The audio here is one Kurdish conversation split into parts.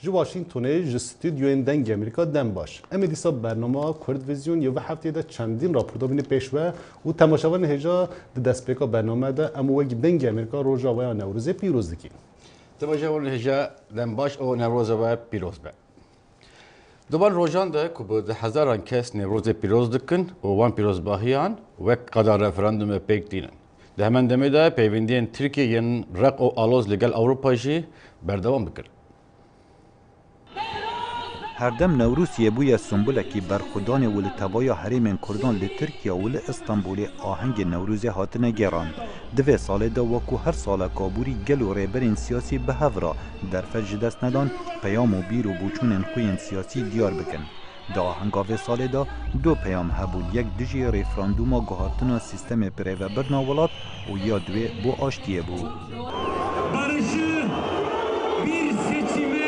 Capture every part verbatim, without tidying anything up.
Ji Washingtonê, ji stûdyoyên Dengê Amerîka dem baş. Em ê dîsa bernama Kurd Vizyon ya vê hefteyê de çendîn raporda bîne pêş ve û temaşevanên hêja di destpêka bername de em wek Dengê Amerîka Rojava ya Newrozê pîroz dikîn. Temaşevanên hêja dem baş û Newroza we pîroz be. Di van rojan de ku bi di hezaran kes Newrozê pîroz dikin û wan pîrozbahiyan wek qada referandumê pêk tînin. Di heman demê de peywendiyên Tirkiyê yên req û aloz li gel Ewropa jî berdewam dikin. Herdem Newrozê bûye sembûlekî berxwedanê û li tevaya herêmên Kurdan li Tirkiye û li Îstanbulê ahengên Newrozê hatine gêran. Di vê salê de wekû her salek aborî gel û rêberên siyasî bi hev re derfet ji dest nedan, peyam û bîr û boçûnên xwe yên siyasî diyar bikin. Di ahenga vê salê de du peyam hebûn, yek dijî referandûma guhartina sîstemê birêvebirina welat û ya duê bo aştiyê bû. Barışı bir seçime.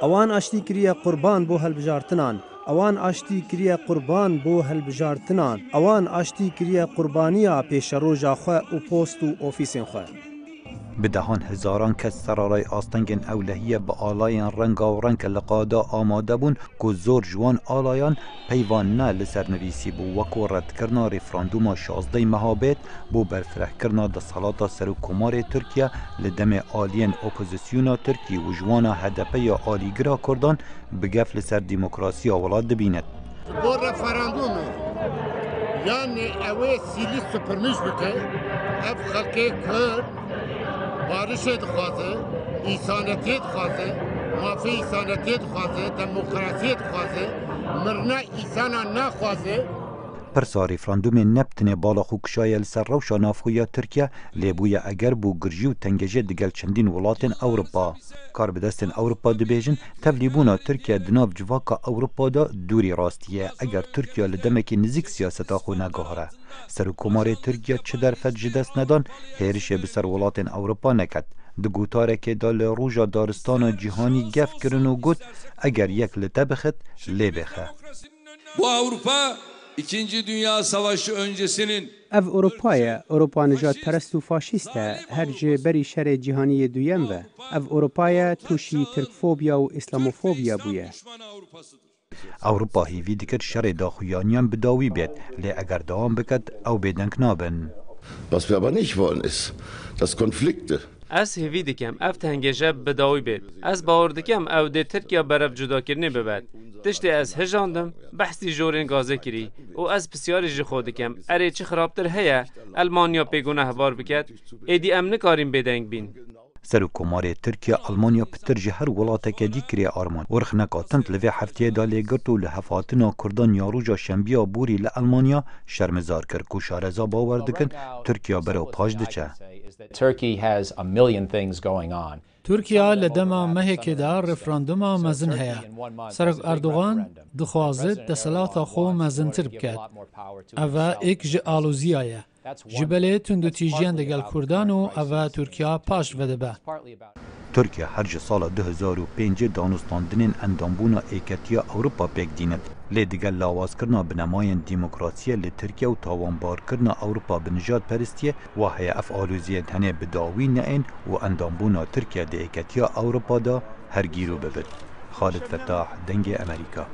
Ewan aştî kiriye qurban bo hilbijartinan. Ewan aştî kiriye qurban bo hilbijartinan. Ewan aştî kiriye qurbaniya pêşeroja xwe û post û ofîsên xwe. Bi dehan hezaran kes serarayê astengên ewlehiyê bi alayên rengaw reng li qada amade bûn ku zor ji wan alayan peyvan ne li ser nivîsî bû, wekû redkirina referandûma şazdehê meha bêt bo berfirehkirina desthilata Serokkomarê Tirkiye li demê aliyên opozisyona Tirkî û ji wana H D P ya alîgira Kurdan bi gef li ser demokrasiya welat dibînin. Ji bo referandûmê, yanî ew ê sîlî supirmiş bike, ev xelkê Kurd barişê dixwaze, îsanetiyê dixwaze, mafê îsanetiyê dixwaze, demokrasiyê dixwaze, mirina îsana naxwaze. Pirsa referandûmê ne bi tenê bala xwe kişaye li ser rewşa navxwe ya Tirkiye, lê bûye eger bo girjî û tengejê digel çendîn welatên Ewropa. Karbidestên Ewropa dibêjin, tevlîbûna Tirkiye di nav civaka Ewropa de dûrî rastî ye, eger Tirkiye li demekî nizîk siyaseta xwe neguhere. Serokkomarê Tirkiye çi derfet ji dest nedan, hêrişê bi ser welatên Ewropa neket. Di gotarekê de li roja daristana cîhanî gef kirin û got, eger yek li te bixit, lê bêxe. Bu Avrupa İkinci Dünya Savaşı öncesinin Ev Ewropa ye, Ewropa nijadperest û faşîst e, her ji berî şerê cîhanî yê duyem ve. Ev Ewropa ye, tûşî Tirkfobiya û Îslamofobiya bûye. Ewropa hêvî dikir şerê daxuyaniyan bi dawî bêt, lê eger dewam biket, ew bêdeng nabin. Was wir aber nicht wollen, ist, dass Konflikte Ez hêvî dikim ev tengêje bi dawî bêt. Ez bawer dikim ew dê Tirkiye berev cudakirinê bibet. Tiştê ez hijandim, behsî jorên gazê kirî û ez pisyarî ji xwe dikim, erê çi xirabtir heye Elmanya pê gunehbar biket? Êdî em nikarîn bêdeng bîn. Serokkomarê Tirkiye Almanya pitir ji her welateke dî kiriye armanc û rexneka tund li vê hefteyê de lê girt û li hevhatina Kurdan ya roja şembiya borî li Almanya şermezar kir ku şareza bawer dikin Tirkiye berew paş diçe. Turkey has a million things going on. Tirkiye li dema mehekê de referanduma mezin heye. Serok Erdogan dixwaze desthilata xwe mezintir biket. Ev êk ji aloziya ye. Ji belê tundûtîjiyan digel Kurdan û ev Tirkiye paş vedibe. Tirkiye her ji sala du hezar û pêncê danûstandinên endambûna Êketiya Ewropa pêk dînit. Lê digel lawazkirina binemayên demokrasiyê li Tirkiye û tawanbarkirina Ewropa bi nijadperestiyê, wa heye ev aloziyên tenê bi dawî neên û endambûna Tirkiye di Êketiya Ewropa de her gîrû bibit. Xalid Fetah, Dengê Amerîka.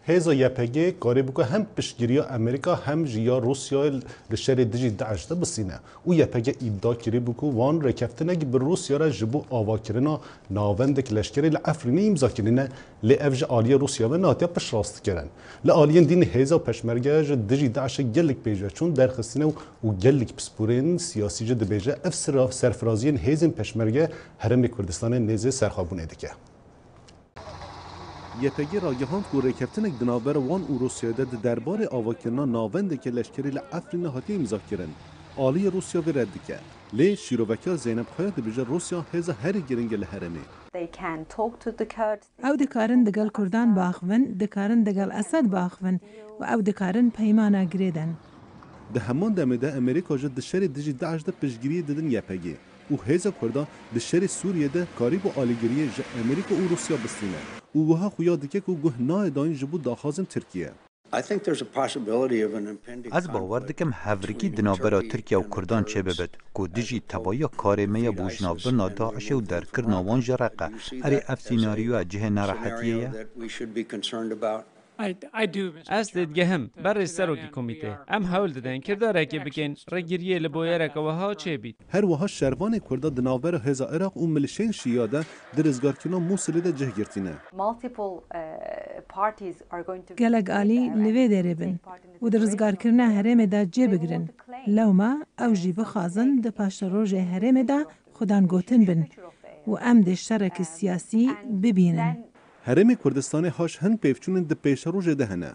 Hêza Y P G karî bû ku hem piştgiriya Amerîka hem jî ya Rûsyayê li şerê dijî DAIŞ de bistîne û Y P G îdia kirî bû ku wan rêkeftinek bi Rûsya re ji bo avakirina navendek leşkerî li Efrînê îmza kirine, lê ev ji aliyê Rûsya ve nehatiye piştrast kirin. Li aliyên dîn hêza Peşmerge ji dijî DAIŞê gelek pêşveçûn derxistine û gelek pisporên siyasî jî dibêje ev sira-, serfiraziyên hêzên Peşmerge Herêmê Kurdistanê nêzê serxwebûnê dike. Y P G ragihand ku rêkeftinek di navbera wan û Rûsyayê de di derbarê avakirina navendeke leşkerî li Efrînê hatiye îmzakirin. Aliyê Rûsya vê red dike. Lê şîrovekar Zeynep Kaya dibêje Rûsya hêza herî giring e li herêmê. They can talk to the Kurds. Ew dikarin digel Kurdan biaxivin, dikarin digel Esed biaxivin û ew dikarin peymana girêdin. Di heman demê de Amerîka jî di şerê dijî DAIŞ de piştgiriyê didin Y P G. Û hêza Kurdan di şerê Sûriyê de karîbû alîgiriyê ji Amerîka û Rûsya bistîne û wiha xuya dike ku guh nayê dayîn ji bo daxwazên Tirkiye. I think there's a possibility of an impending Ez bawer conflict dikim hevrikî between di navbera Turkey Tirkiye û and the Kurdan Kurds. Çêbibit, ku dijî tevahiya karê me ya bojnavbirina DAIŞê û derkirina wan ji Reqe. Erê, ev senaryoya cihê nerehetiyê ye? Scenario that we should be concerned about. I, I do, Mister Ez Chairman. Têdigihim, berê serokê komîtê. Em hewl didin kirdarekê bikin, rêgiriyê li boyereke wiha çêbît. Her wiha şervanê Kurda di navbera hêza Iraq û milîşeyên Şîya de di rizgarkirina Mûsilê de cih girtîne. Multiple, uh, parties are going to Gelek alî li vê derê bin û di rizgarkirina herêmê de cê bigrin. Lewma ew jî bixwazin di paşerojê herêmê de xwedan gotin bin û em dê şereke siyasî bibînin. Herêmê Kurdistanê haş hin pêvçûnên di pêşerojê de hene.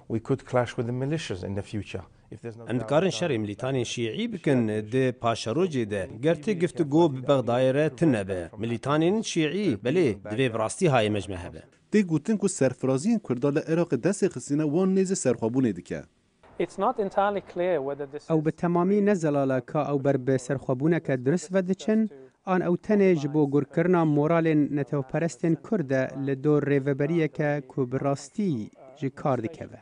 We could clash with the militias in the future if there's no Em dikarin şerê milîtanên şîî bikin di paşerojê de. Ger tê giftugo bi Bexdayê re tune be. Milîtanên şîî, belê, divê bi rastî hayê me ji me hebe. Tê gotin ku serfiraziyên Kurda li Iraqê destê xistine wan nêzî serxwebûnê dike. It's not entirely clear whether this Ew is bi temamî ne zelal e ka ew ber bi serxwebûneke dirust ve diçin, an ew tenê ji bo gurkirina moralên netewperestên Kurd e li dor rêveberiyeke ku bi rastî ji kar dikeve.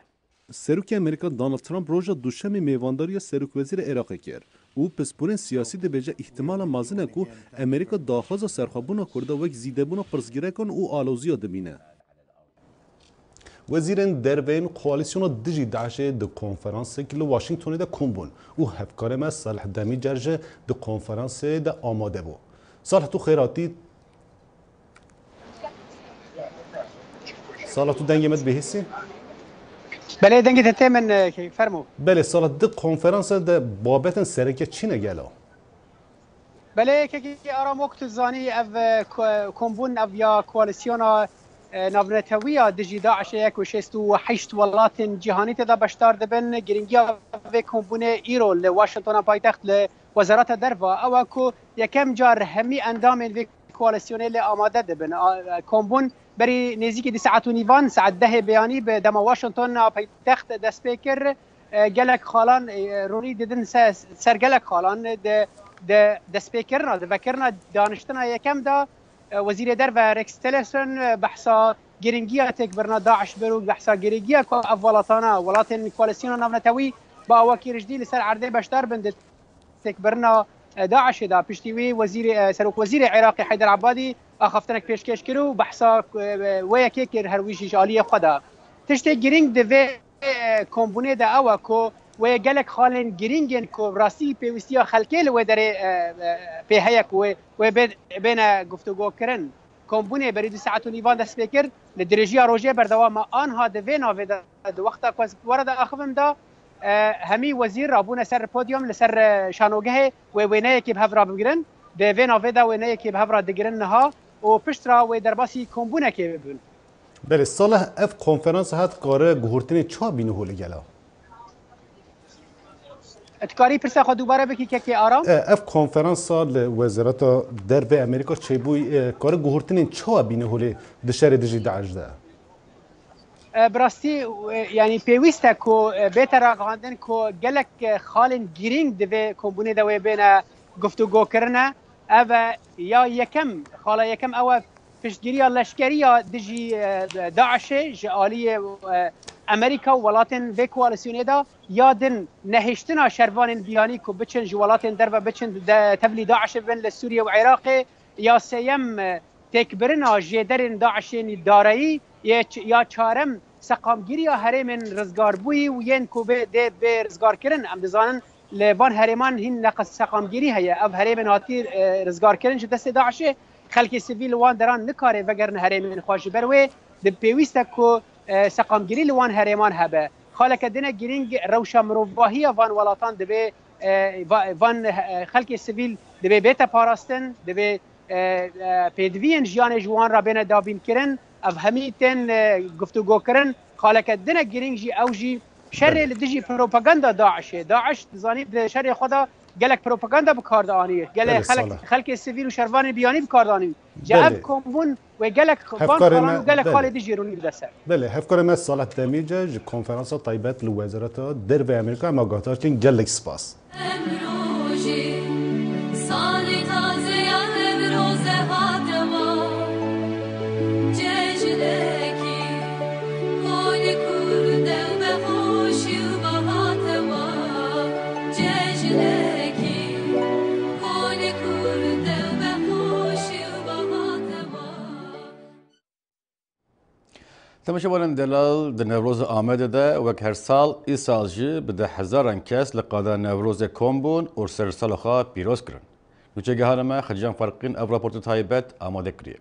Serokê Amerîka Donald Trump roja Duşemê mêvandariya Serokwezîrê Iraqê kir û pisporên siyasî dibêje îhtimala mezin e ku Amerîka daxwaza serxwebûna Kurda wek zîdebûna pirsgirêkan û aloziya dibîne. Wezîrên derve yên koalîsyona dijî DAIŞê di konferansek li Washingtonê de kom bûn û hevkarê me Salih Demîcer jî di konferansê de amade bû. Salih, tu xêr hatî. Salih, tu dengê me dibihîsî? Belê, dengê te tê min, e, kek, fermo. Belê, Salih, di konferansa de babetên sereke çi ne gelo? Belê, kekî Aram, wek tu zanî, ev, e, ko-, kombûn ev ya koalîsyona, e, navnetewiya dijî DAIŞê ye ku şêst û heşt welatên cîhanî tê de beşdar dibin. Girîngiya vê kombûnê îro li Washingtona paytext li Wezareta Derva ew e ku yekem car hemî endamên vê koalîsyonê lê amade dibin. A, e, kombûn berî nêzîkî du saet û nîvan, saet dehê beyanî bi dema Washington a paytext dest pê kir. E, gelek xalan, e, ronî didin se-, ser gelek xalan di, di destpêkirina, di vekirina daniştina yekem de, e, Wezîrê Derve Rex Tillerson, e, behsa girîngiya têkbirina DAIŞ bir û behsa girîngiya ku ev welatana, welatên koalîsyona navnetewî bi awakî rijdî li ser erdê beşdar bin di têkbirina, e, DAIŞê de. Piştî wî wezîrê, e, serokwezîrê Iraqê Heyder Ebadî axaftinek pêşkêş kir û behsa, e, wê yekê kir her wî jî ji aliyê xwe de. Tiştê girîng di vê, e, kombûnê de ew e ku wê gelek xalên girîng ên ku rastî pêwîstiya xelkê li wê derê, e, e, pê heye ku wê, wê bê-, bêne guftûgokirin. Kombûnê berî du saet û nîvan dest pê kir, li dirêjiya rojê berdewam e. Anha di vê navê de, di wexta ku ez were de axivim de, e, hemî wezîr rabûne ser podyum li ser, e, şanogehê wê wêneyekê bi hev re bigirin. Di vê navê de wêneyekê bi hev re digirin niha û pişt re wê derbasî kombûnekê bibin. Belê, Salih, ev konferansa hat kare guhurtinê çawa bîne holê gela? Tu karî pirsa xwe dubare bikî, kekê Aram? E, ev konferansa li Wezareta Derve Amerîka çêbûyî, e, kare guhurtinên çawa bîne holê di şerê dijî DAIŞ de? E, bi rastî, e, yanî pêwîst e ku, e, bête ragihandin ku gelek, e, xalên girîng di vê kombûnê de wê bêne guftûgokirine. Ev e ya yekem, xala yekem ew e piştgiriya leşkerî ya dijî, e, DAIŞê ji aliyê, e, Amerîka û welatên vê koalîsyonê de, ya din nehêştina şervanên biyanî ku biçin ji welatên derve biçin de tevlî DAIŞê bin li Sûriye û Iraqê, ya sêyem, e, têkbirina jêderên DAIŞên darayî, yê ç-, ya çarem seqamgiriya herêmên rizgarbûyî û yên ku bê, dê bê rizgarkirin. Em dizanin li van herêman hîn neqis seqamgirî heye. Ev herêmên hatî, e, rizgarkirin ji destê DAIŞê, xelkê sivîl li wan deran nikare vegerine herêmên xwe. Ji ber wê di pêwîst e ku, e, seqamgirî li wan herêman hebe. Xaleke din e girîng rewşa mirovahiya van welatan dibê, e, va-, van, e, xelkê sivîl dibê bête parastin, dibê, e, e, pêdiviyên jiyanê ji wan re bêne dabînkirin. Ev hemî tên, e, guftûgokirin. Xaleke din e girîng jî ew jî şerê Belê. li dijî propaganda DAIŞê. DAIŞ, dizanî, di şerê xwe de gelek propaganda bi kar dianî. Gelek Belê, xelk-, Salih. xelkê sivîl û şervanên biyanî bi kar dianî. Ji Belê. ev kombûn wê gelek van Hevkarê xalan me, û gelek belê. xalê dijî rûnî bide ser. Belê, hevkarê me Salih Demîce ji konferansa taybet li Wezareta Derve Amerîka, em agahdar dikin, gelek spas. Emro jî salê taze ya emroze hate war. Cejnekî holê Kurd ew be Temaşevanên delal, di Newroza Amedê de wek her sal, îsal jî bi deh hezaran kes li qada Newrozê kom bûn û sersala xwe pîroz kirin. Nûçegeha me Xecîcan Farqîn ev raportê taybet amade kiriye.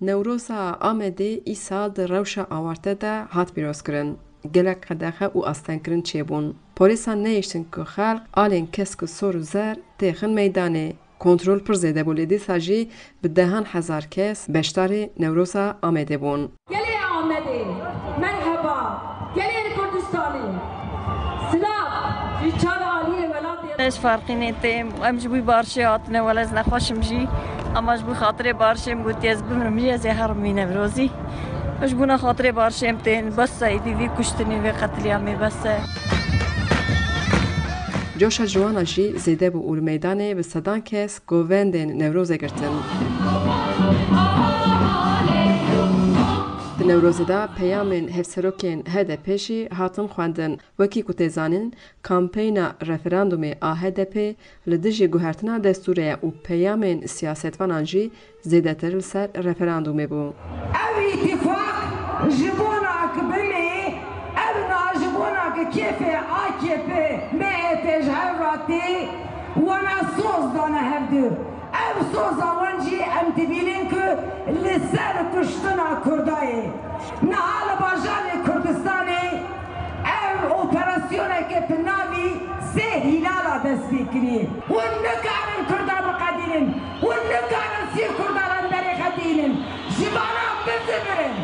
Newroza Amedê îsal di rewşa awarte de hat pîrozkirin. Gelek qedexe û astengkirin çêbûn. Polîsan nehiştin ku xelk alên kesk û sor û zer têxin meydanê. Kontrol pir zêde bû, lê dîsa jî bi dehan hezar kes beşdarê Newroza Amedê bûn. Gelê Amedê, merheba. Gelê Kurdistanê, silav ji çar aliyê welatê. Ez Farqînê têm, em ji bo barşê hatine, wele ez nexweş im jî. Ama ji bo xatirê barşê em gotiye ez bimirim jî, ez ê herim wî Newrozî. Ji bona xatirê barşê em tên, bes e, êdî vî kuştinê, vê qetilîamê bes e. Coşa ciwana jî zêde bû û li meydanê bi sedan kes govendên Newrozê girtin. Di Newrozê de peyamên hevserokên H D P jî hatin xwendin. Wekî ku tê zanîn, kampeyna referandumê a H D P li dijî guhertina destûrê ye û peyamên siyasetvanan jî zêdetir li ser referandumê bû. Ev îtîfaq ji bona ku bimê, ev na ji bona ku kêfê A K P, M H P ji hev re tê, wana soz dane hevdu. Ev soza wan jî em dibînin ku li ser kuştina Kurda ye. Niha li bajarê Kurdistanê ev operasyoneke bi navî Sê Hîlala dest pê kiriye. Hûn nikarin Kurda biqedînin. Hûn nikarin sî Kurda li hemberê xwe dînin. Ji vana bizivirin.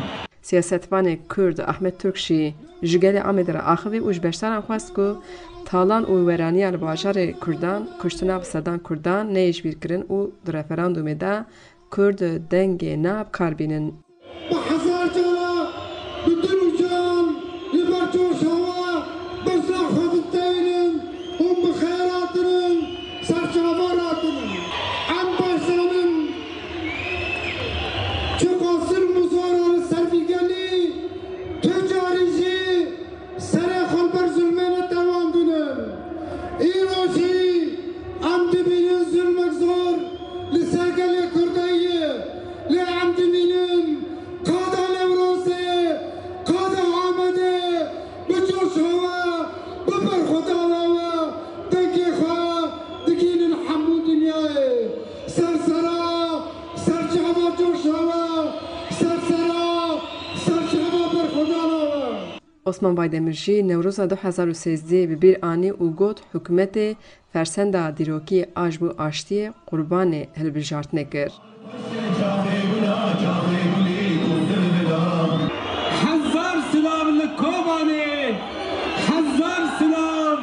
Siyasetvanê Kurd Ahmet Turk jî ji gelê Amedê re axivî û ji beşdaran xwest ku talan û weraniya li bajarê Kurdan, kuştina bi sedan Kurdan neyê jibîrkirin û di referandumê de Kurd dengê na bi kar bînin. Bi hezar cara bi dil û can li ber coşa we bersa xwe dideynin. Hûn bi xêr hatinin, ser çavan hatinin. Em baş zanin, çiqas zilm û zora li ser vî gelî tu carî jî serê xwe li ber zilmê netewandînin. Îro jî em dibînin zilmek zor li ser gelê Kurdê ye. Lê em dibînin qada Newrozê, qada Amedê bi coşa we, bi berxwedana we dengê xwe digihînin hemû dinyayê. Ser sera, ser çava coşa we, ser sera, ser çava berxwedana we. Osman Baydemir jî Newroza du hezar û sêzdeh bi bîr anî û got, hikûmetê fersenda dîrokî a ji bo aştiyê qurbanê hilbijartinê kir. Hezar silav li Kobanê, hezar silav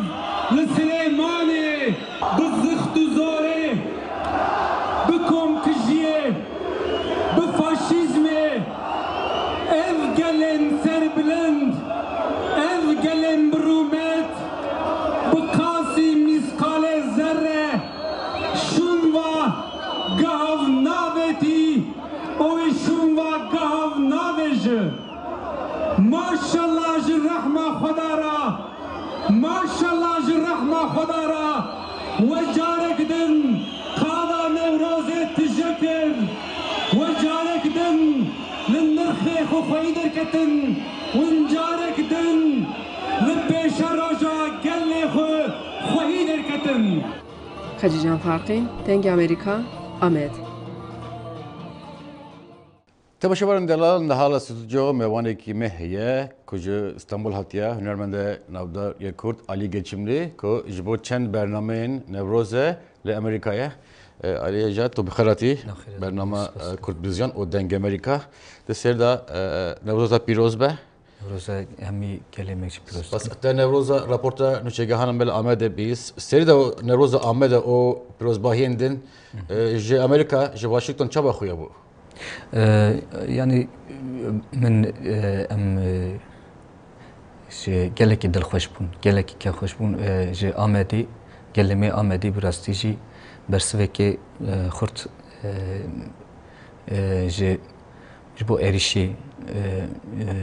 li Silêmanê. Bi zixt û zorê, bi komkujiyê, bi faşîzmê, ev gelên serbilind, ev gelên bi rûmet, bi qasî mîsqalê zerre şûn va gav navêtî û wî şûn va gav navêji. Maşallah ji rehma Xweda re. Maşallah ji rehma Xweda re, we carek din qada Newrozê tije kir, we carek din li nirxê xwe xweyî derketin, win carek din li pêşeroja gelê xwe xweyî derketin. Xecîcan Farqîn, Dengê Amerîka, Amed. Temaşevanên delal, niha li stûdyo mêvanekî me heye ku ji Stenbol hatiye, hunermendê navdar yê Kurd Alî Geçimlî, ku ji bo çend bernameyên Newrozê li Amerîkayê. E, Alî Hêja, tu bi xêr hatî. Bernama, e, Kurd Vizyon û Dengê Amerîka. Di sêr de, e, Newroza pîroz be. Newroza hemî gelê me jî pîroz dikim. Te Newroza raporta nûçegehan me li Amedê bîst. Serî de Newroza Amedê û pîrozbahiyên din, e, ji Amerîka, ji Washington çawa xuya bû? E, yanî, min, e, em, e, ji gelekî dilxweş bûn, gelekî kêfxweş bûn, e, ji Amedê, gelê me Amedê bi rastî jî bersivekê, e, xurt, e, e, ji, ji bo êrîşê, e, e,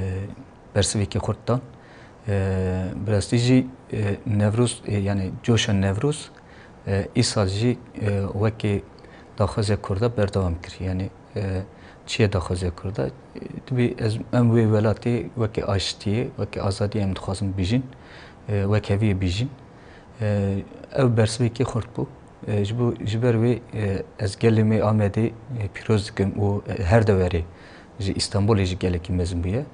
bersivekê xurt dan. E, bi rastî jî, e, Newroz, e, yanî coşa Newroz, e, îsal jî, e, wekî daxwazê Kurda berdewam kir. Yanî, e, çi ye daxwaziya Kurda? Dibê ez, em wê welatê weke aştiyê, weke azadiyê em dixwazin bijîn, e, wekheviyê bijîn. E, ew bersivekî xurt bû. E, ji bo, ji ber wê, e, ez gelê me Amedê, e, pîroz dikim û, e, her deverê ji Îstanbulê jî gelekî mezin bûye.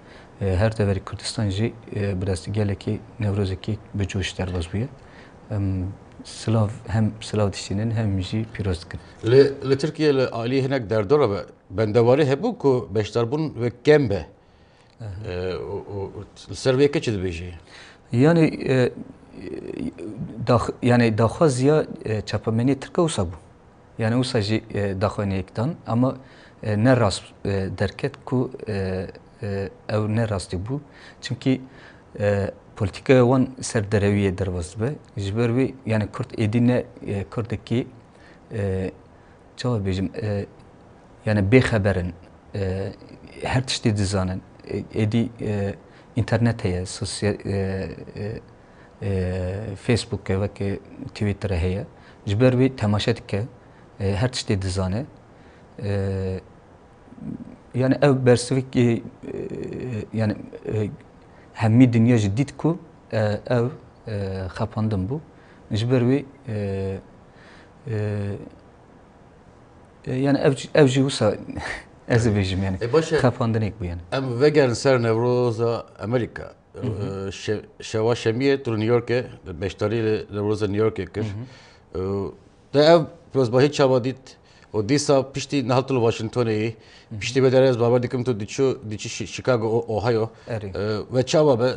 E, her deverê Kurdistan jî, e, bi rastî gelekî Newrozekî bi coş derbas bûye. Em silav, hem silav dişînin hem jî pîroz dikin. Li, li Tirkiye li alî hinek derdora ve bendewarî hebû ku beşdarbûn wek kem be. Aha. E, û, û, û li ser vê yekê çi dibêjî? Yani, e, dax-, yani daxwaziya, e, çapemeniyê Tirka wisa bû. Yani wisa jî, e, daxwaziniyek dan ama, e, ne rast, e, derket ku, e, e, ew ne rastî bû. Çimkî, e, polîtîkaya wan ser derewiyê derbas dibe. Ji ber wê, yani Kurd êdî ne, e, Kurdekî, e, çawa bêjim, e, yani bêxeber in, e, her tiştê dizanin. E, êdî, e, înternet heye, sosya-, e, e, e, Facebook e, weke Twitter heye. Ji ber wê temaşe dike, e, her tiştê dizane. E, yani ev bersivik, e, e, yani, e, hemî dinya jî dît ku, e, ev, e, xapandin bû. Ji ber wê, e, e, e, yani ev, ev jî wisa ez ê bêjim yani. E, baş e. Xepandinek bû yani. Em vegerin ser Newroza Amerîka. Hı hı. E, şe-, şeva şemiyê tu li New Yorkê, beşdarî li Newroza New Yorkê kir. Hı hı. E, te ev pîrozbahî çawa dît? Û dîsa piştî niha tu li Washingtonê yî. Hı hı. Piştî vê derê ez bawer dikim tu diçû, diçî Şi-, Chicago, O-, Ohio. Erê. E, ve çawa be,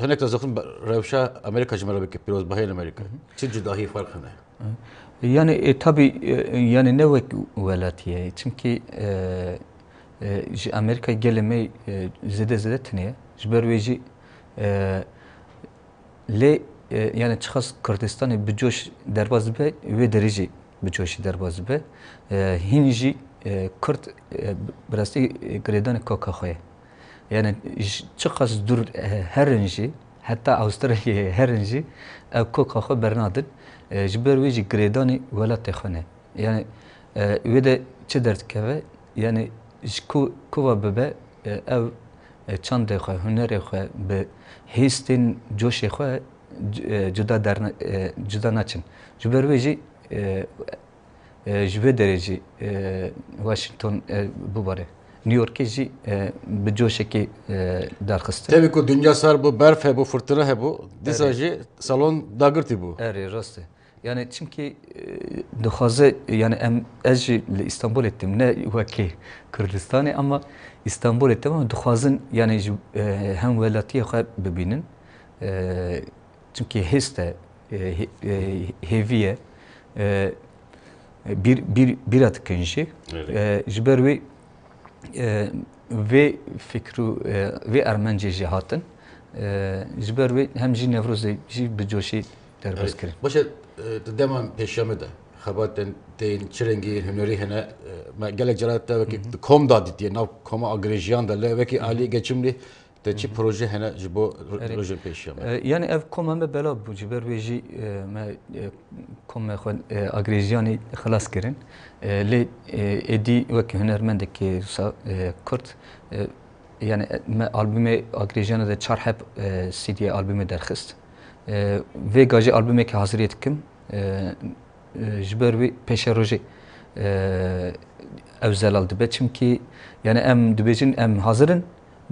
hinek te zixin be, rewşa Amerîka ji me re bike, pîrozbahiyên Amerîka. Hı hı. Çi cudahî ferq hene? Hı. Yani, e, tabii, e, yani ne wek welatî ye. Çimkî, e, e, ji Amerîka gelê me, e, zêde zêde tune ye. Ji ber wê jî, e, lê, e, yani çiqas Kurdistanê bi coş derbas dibe, wê derê jî bi coşî derbas dibe. E, hîn jî, e, Kurd, e, bi rastî, e, girêdanê koka xwe ye. Yani ji çiqas dûr, e, herin jî, heta Avustralyayê herin jî, ew koka xwe bernadin. E, ji ber wê jî girêdanê welatê xwe ne. Yani, e, wê de çi derdikeve? Yani ji ku, ku ve bibe, e, ew, e, çandê xwe, hunerê xwe bi hêstên coşê xwe c-, e, cuda derne-, e, cuda naçin. Ji ber wê jî, e, e, ji vê derê jî, e, Washington, e, bibare. New Yorkê jî, e, bi coşekê, e, derxistin. Tevî ku dinya sar bû, berf hebû, furtine hebû, dîsa Erê. jî salon dagirtî bû. Erê, rast e. Yani çimkî, e, dixwaze, yani em, ez jî li Îstanbulê tim, ne wekî Kurdistanê, ama Îstanbulê tim, ama dixwazin, yani ji, e, hem welatiyê xwe bibînin. E, çimkî hêst e, e, hê-, e, hêvî ye. E, bîr, bîr, bîra dikin jî. Evet. E, ji ber wê, e, vê fikr û, e, vê armencê jî hatin. E, ji ber wê hem jî Newrozê jî bi coşî derbas Evet. kirin. Baş e, e, di dema pêşiya me de xebatên tên çi rengî hunerî hene, e, me gelek cara te wekî Hı hı. di kom da dîtiye, nav koma agirêjiyan de, lê wekî Hı hı. alî geçimlî te çi Hı hı. proje hene ji bo ro-, Erê. rojên pêşiya me? E, yani ev koma me belav bû, ji ber wê jî, e, me, e, koma xwe, e, agirêjiyanî xilas kirin. E, lê, e, êdî wekî hunermendekî wisa, e, Kurd, e, yani, e, me albûmê agirêjiyana de çar heb, e, C D albûmê derxist. E, vêga jî albûmekî haziriyê dikim. E, e, ji ber wî pêşerojê, e, ew zelal dibe. Çimkî, yani, em dibêjin, em hazir in.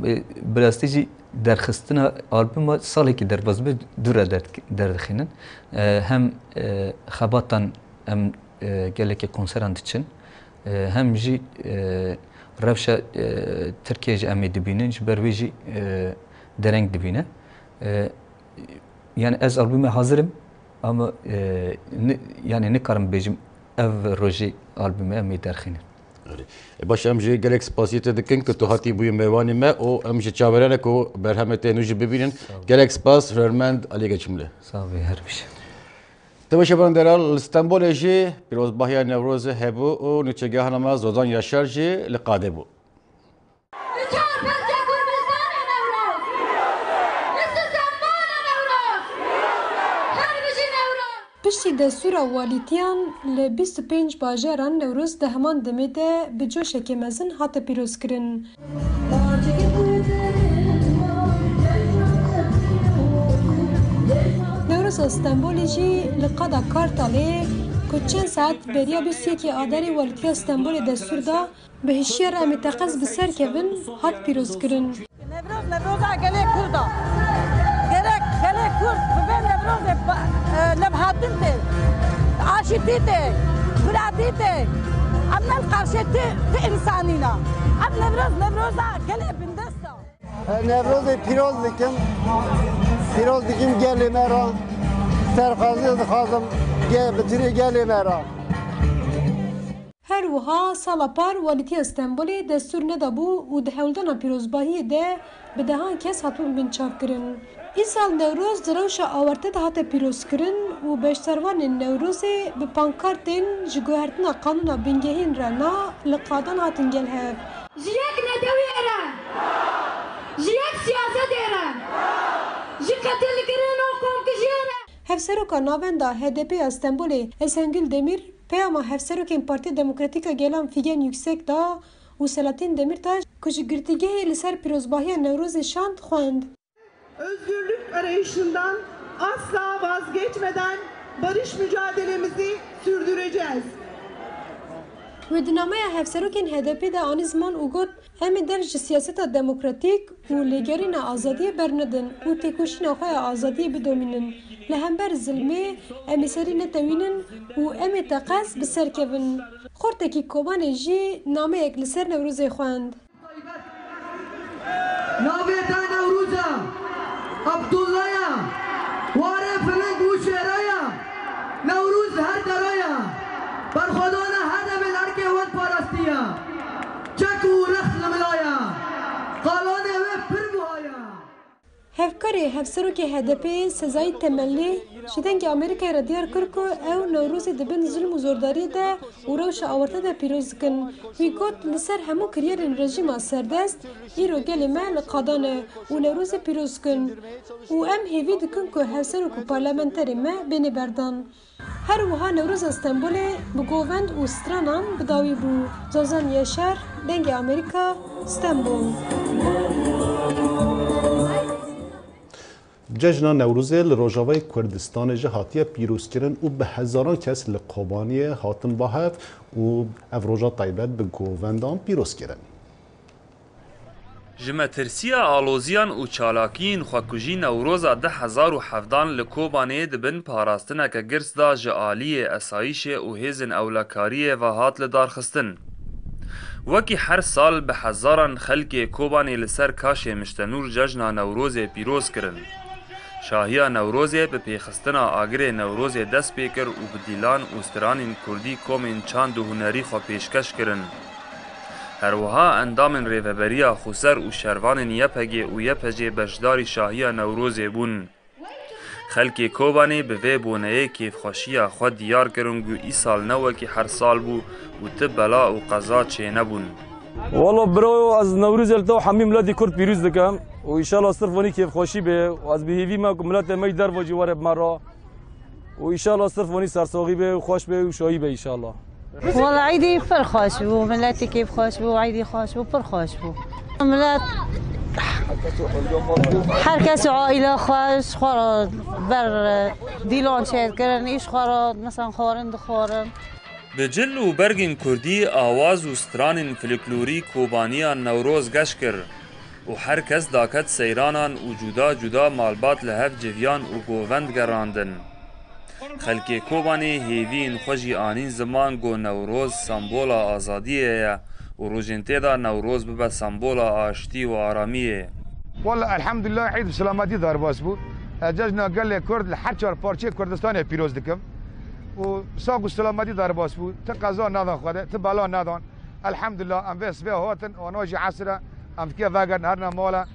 E, bi rastî jî derxistina albûma salekî derbas dibe, dû re derd-, derdixînin. E, hem, e, xebatan em, e, gelekî konseran diçin. E, hem jî, e, rewşa, e, Tirkiye jî em ê dibînin, ji ber wê jî, e, dereng dibîne. E, yani ez albûmê hazir im, ama, e, ni-, yani nikarim bêjim ev rojê albûmê em ê derxînin. Erê. E, baş, em jî gelek spasiyê te dikin ku tu hatî bûyî mêvanê me û em ji çaverêne ku berhemê te nû jî bibînin. Sağ ol. Gelek spas, hunermend Alî Geçimli. Sağ ol, her biş. Temaşevan deral, li Stenbolê jî pîrozbahiya Newrozê hebû û nûçegehana me Zozan Yaşar jî li qadê bû. Li çar penca Kurdistanê Newroz! Li Stenbolê Newroz! Her bijî Newroz! Tu Piştî destûra walîtiyan li bîst û pênc bajaran Newroz di heman demê de bi coşekê mezin hate pîrozkirin. Newroza Stenbolê jî li qada Kartalê ku çend saet beriya bîst û yekê Adarê walîtiya Stenbolê destûr da, bi hişiyar em ê teqez bi ser kevin, hat pîrozkirin. Newroz, Newroza gelê Kurd a. Gerek gelê Kurd bi vê Newrozê pa-, e, levhatin tê, aşîtî tê, biratî tê. Em ne li qarşê ti, ti însanî ne. Ev Newroz, Newroza gelê bindest a. Newrozê pîroz dikim. Pîroz dikim gelê me re. Serxwezî dixwazim ge-, bi tirê gelê me re. Her wiha sala par Walîtiya Stenbolê destûr nedabû û di hewldana pîrozbahiyê de bi dehan kes hatibûn binçavkirin. Îsal Newroz di rewşa awarte de hate pîrozkirin û beşdarvanên Newrozê bi pankartên ji guhertina qanûna bingehîn re na li qadan hatin gel hev. Ji yek nedewiyê re, ji yek siyasetê re, ji qetilkirin û komkujiyê re. Hevseroka Navenda H D P ya Stenbolê Esengül Demir peyama Hevserokên Partiya Demokratîk a Gelan Figen Yüksek da û Selahattin Demirtaş ku ji girtîgehê li ser pîrozbahiya Newrozê şand, xwend. Özgürlük arayışından asla vazgeçmeden barış mücadelemizi sürdüreceğiz. Wê di nameya Hevserokên H D P de anî ziman û got, Em ê dev ji siyaseta demokratîk û lêgerîna azadiyê bernedin û têkoşîna xwe ya azadiyê bidomînin. Li hember zilmê em ê serî netewînin û em ê teqez bi ser kevin. Xortekî Kobanê jî nameyek li ser Newrozê xwend. Navê te Newroz e, Abdullah e, warê filing û şêre ye. Newroz her dera ye. Berxwedana her demê li erkê wan parastî ye. Çek û rex li mila ye. Qalanê wê pir buha ye. Hevkarê Hevserokê H D P'ê Sezai Temelli ji Dengê Amerîkayê re diyar kir ku ew Newrozê di bin zilm û zordariyê de û rewşa awarte de pîroz dikin. Wî got, Li ser hemû kiryarên rejîma serdest, îro gelê me li qadan e û Newrozê pîroz dikin û em hêvî dikin ku hevserok û parlamenterê me bênê berdan. Her wiha Newroza Stenbolê bi govend û stranan bi dawî bû. Zozan Yaşar, Dengê Amerîka, Stenbol. Cejna Newrozê li Rojavayê Kurdistanê jî hatiye pîrozkirin û bi hezaran kes li Kobaniyê hatin ba hev û ev roja taybet bi govendan pîroz kirin. Ji metirsiya aloziyan û çalakiyên xwekujî Newroza du hezar û hevdan li Kobanê di bin parastineke girs de ji aliyê esayîşê û hêzên ewlekariyê ve hat lidarxistin. Wekî her sal bi hezaran xelkê Kobanê li ser Kaşê Miştenûr cejna Newrozê pîroz kirin. Şahiya Newrozê bi pêxistina agirê Newrozê dest pê kir û bi dîlan û stranên kurdî komên çand û hunerî xwe pêşkeş kirin. Her wiha endamên Rêveberiya Xweser û şervanên Y P G û Y P C'ê beşdarî şahiya Newrozê bûn. Xelkê Kobanê bi vê boneyê kêfxweşiya xwe diyar kirin ku îsal ne wekî her sal bû û ti bela û qeza çênebûn. Wala birayo, ez Newrozê li te û hemî miletî Kurd pîroz dikim û înşallah sirf wanî kêfxweşî be û ez bi hêvî me ku miletê me yî derve jî were bi me re. û înşallah sirf wanî sersaxî be û xweş be û şahî be înşallah. Wala îdî pir xweş bû, miletî kêfxweş bû, îdî xweş bû, pir xweş bû. Milet her kes û aîla xwe ji xwe re ber dîlan çêdikirin, îş xwe re mesela xwarin dixwarin. Bi cil û bergên kurdî, awaz û stranên folklorî Kobaniyan Newroz geş kir. û her kes daket seyranan û cuda cuda malbat li hev civiyan û govend gerandin. Xelkê Kobanê hêviyên xwe jî anîn ziman ku Newroz sembola azadiyê ye û rojên tê de Newroz bibe sembola aştî û aramiyê. Walla elhamdulillah, Eîd bi selametî derbas bû. Ez cejna gelê Kurd li her çar parçeyê Kurdistanê pîroz dikim. Û sax û selametî derbas bû. Ti qeza nedan Xwedê, ti bela nedan. Elhamdulillah, em vê sibê hatin, û niha jî esr e, em dikê vegerin herine mala.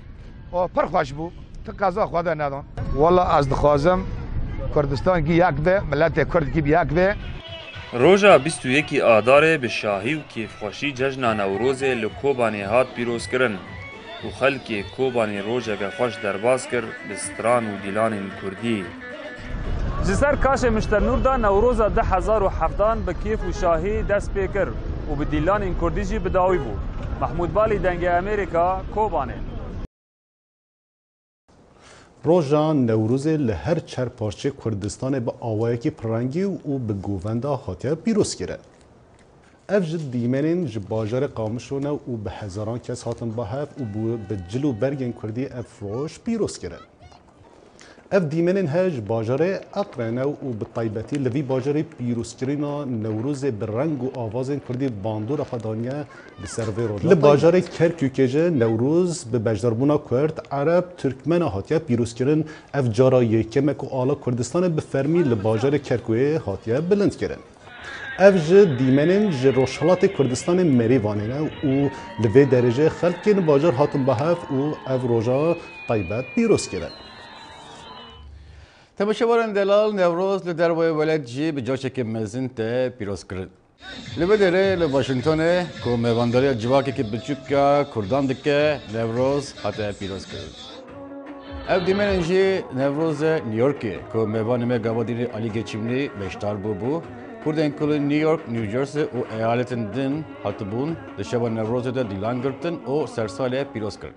Û pir xweş bû, ti qeza Xwedê nedan. Walla ez dixwazim Kurdistan gî yek be, miletê Kurd gî bi yek be. Roja bîst û yekî Adarê bi şahî û kêfxweşî cejna Newrozê li Kobanê hat pîrozkirin û xelkê Kobanê rojeke xweş derbas kir bi stran û dîlanên kurdî. Ji ser kaşê Mişternûr de Newroza du hezar û hevdan bi kêf û şahî dest pê kir û bi dîlanên kurdî jî bi dawî bû. Mehmûd Balî, Dengê Amerîka, Kobanê. Roja Newrozê li her çar parçeyê Kurdistanê bi awayekî pirrengî û bi govenda hatiye pîrozkirin. Ev ji dîmenên ji bajarê Qamişlo ne û bi hezaran kes hatin ba hev û bû bi cil û bergên kurdî ev roj pîroz kirin. Ev dîmenên he ji bajarê Eqre ne û bi taybetî li vî bajarê pîrozkirina Newrozê bi reng û avazên kurdî bandora xwe daniye li ser vê roja. Li bajarê Kerkûkê jî Newroz bi beşdarbûna Kurd, Ereb, Tirkmena hatiye pîrozkirin. Ev cara yekem e ku ala Kurdistanê bi fermî li bajarê Kerkûkê hatiye bilindkirin. Ev ji dîmenên ji Rojhilatê Kurdistanê Merîvanê ne û li vê derê jî xelkên bajar hatin ba hev û ev roja taybet pîroz kirin. Temaşevanên delal, Newroz li derveyê welêt jî bi coşekî mezin tê pîrozkirin. Li vê derê li Washingtonê ku mêvandariya civakekî biçûk ya Kurdan dike, Newroz hate pîrozkirin. Ev dîmenên jî Newroza New Yorkê ku mêvanê me gava dînê Alî Geçimlî beşdar bûbû, Kurdên ku li New York, New Jersey û eyaletên din hatibûn, di şeva Newrozê de dîlan girtin û sersalê pîroz kirin.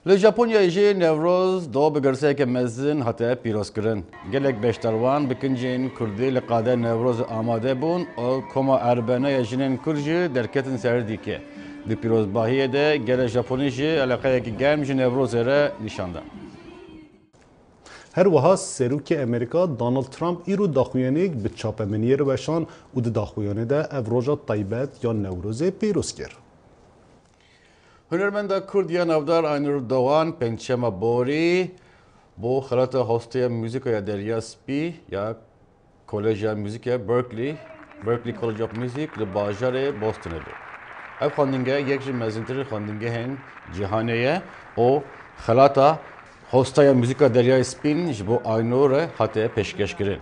Li Japonyayê jî Newroz do bi girseyeke mezin hate pîrozkirin. Gelek beşdarwan bi kincên kurdî li qadê Newrozê amade bûn û Koma Erbene ya Jinên Kurd jî derketin ser dîkê. Di pîrozbahiyê de gelê Japonî jî eleqeyekî germ ji Newrozê re nîşan da. Her wiha Serokê Amerîka Donald Trump îro daxuyaniyek bi çapemeniyê re weşan û di daxuyanê de ev roja taybet ya Newrozê pîroz kir. Hunermenda Kurd ya navdar Aynur Doğan pêncşema borî bo xelata Hosteya Muzîka ya Derya Spî ya Koleja Muzîka Berkeley, Berklee College of Music li bajarê Bostonê bû. Ev xwendingeh yek ji mezintirîn xwendingehên cîhanê ye û xelata Hosteya Muzîka Deryayê Spîn ji bo Aynur re hate pêşkêşkirin.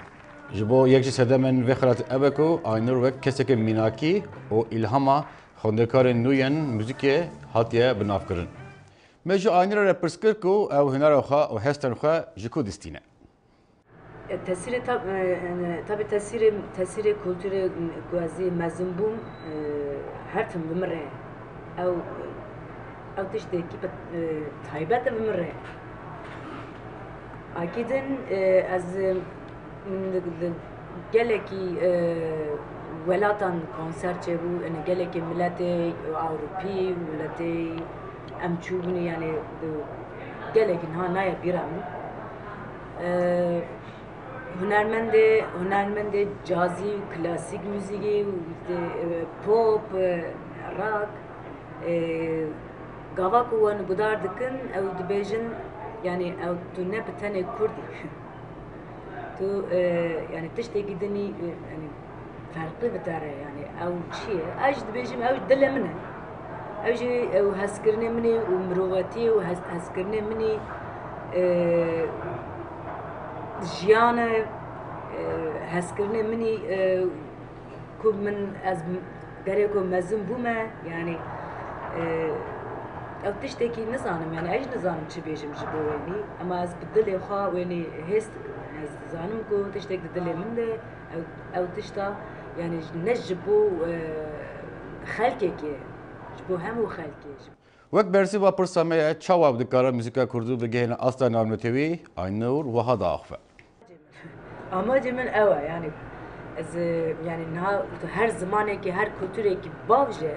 Ji bo yek ji sedemên vê xelatê ev e ku Aynur wek kesekê mînakî û îlhama xwendekarên nû yên muzîkê hatiye binavkirin. Me ji Aynurê re pirs kir ku ew hunera xwe û hestên xwe ji ku distîne. Tesîrê tab- e, e, tabi tesîrê tesîrê kulturê ku ez ê mezin bûm, e, her tim bi min re. Ew ew tiştekî bi, e, taybet e bi min re. Akîdin, e, ez, e, li, li gelekî, e, welatan konser çêbû, yani gelekî miletê Ewropî, miletê em çûbûnî, yani, e, gelekî niha naye bîra min. E, hunermendê, hunermendê cazî û klasîk muzîkê û, e, pop, e, rock, e, gava ku wan guhdar dikin, ew dibêjin, yani, ew tu ne bi tenê Kurd î. Tu, e, yani, tiştekî din î, e, yani, ferqlî bi te re, yani, ew çi ye? Ez jî dibêjim, ew dilê min e. Ew jî, ew hezkirinê min ê û mirovatiyê û hez-, hezkirinê min î, e, jiyan e, e, hezkirinê min î, e, ku min, ez m-, berê ku mezin bûme, yani, e, ew tiştekî nizanim, yani, ez jî nizanim çi bêjim ji bo wenî, ema ez bi dilê xwe wenî hêst, ez dizanim ku tiştek di dilê min de, ew, ew tişta, yani, ne ji bo, e, xelkekê, ji bo hemû xelkê, ji Wek bersîva pirsa me ye, çawa ew dikare muzîka kurdî bigihîne asta navnetewî, Aynur wiha diaxive. Amacê min ew e, yani, ez, e, yani, niha her zimanekî, her kulturekî bav jî,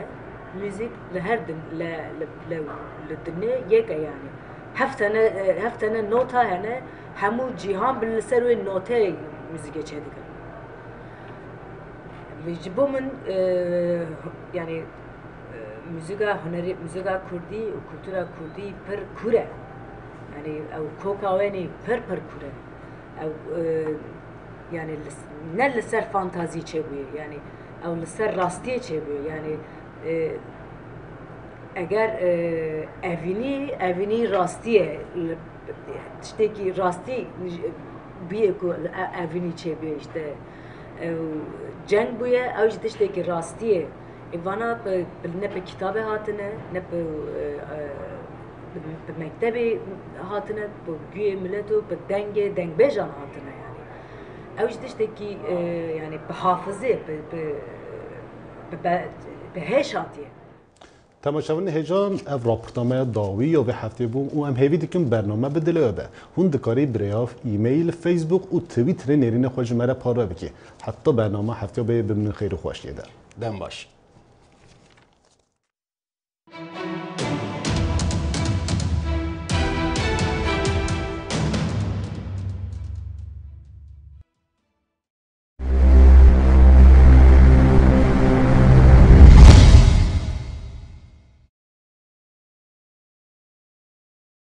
muzîk li her din, li, li, li, li dinê yek e, yani. Heft tane, e, heft tane nota hene, hemû cîhan bi li ser wê noteyê muzîkê çêdikin. Ji bo min, e, yani, e, muzîka hunerî, muzîka kurdî û kultura kurdî pir kûr e. Yani, ew koka wenî pir pir kûr e. Ew, e, yani, li s-, ne li ser fantazî çêbûye, yani, ew li ser rastiyê çêbûye. Yani, e, eger, e, evînî, evînî rastî ye, li, tiştekî rastî bûye ku li e-, evînî çêbûye, işte, ew ceng bûye, ew jî tiştekî rastî ye. Ê vana bi, bi, ne bi kitabê hatine, ne bi, e, e, bi, bi mektebê hatine, bi guyê milet û bi dengê dengbêjan hatine, yani. Ew ji tiştekî, e, yani bi hafizê, bi, bi, bi, be- bi hêş hatiye. Temaşevanên hêjan, ev raporta me ya dawî ya vê heftê bû û em hêvî dikin bername bi dilê we be. Hûn dikarî bi rêya email, Facebook û Twitterê nêrîna xwe ji me re parve bikî. Heta bernama heftê bê bimînin xêr û xweşiyê de. Dem baş.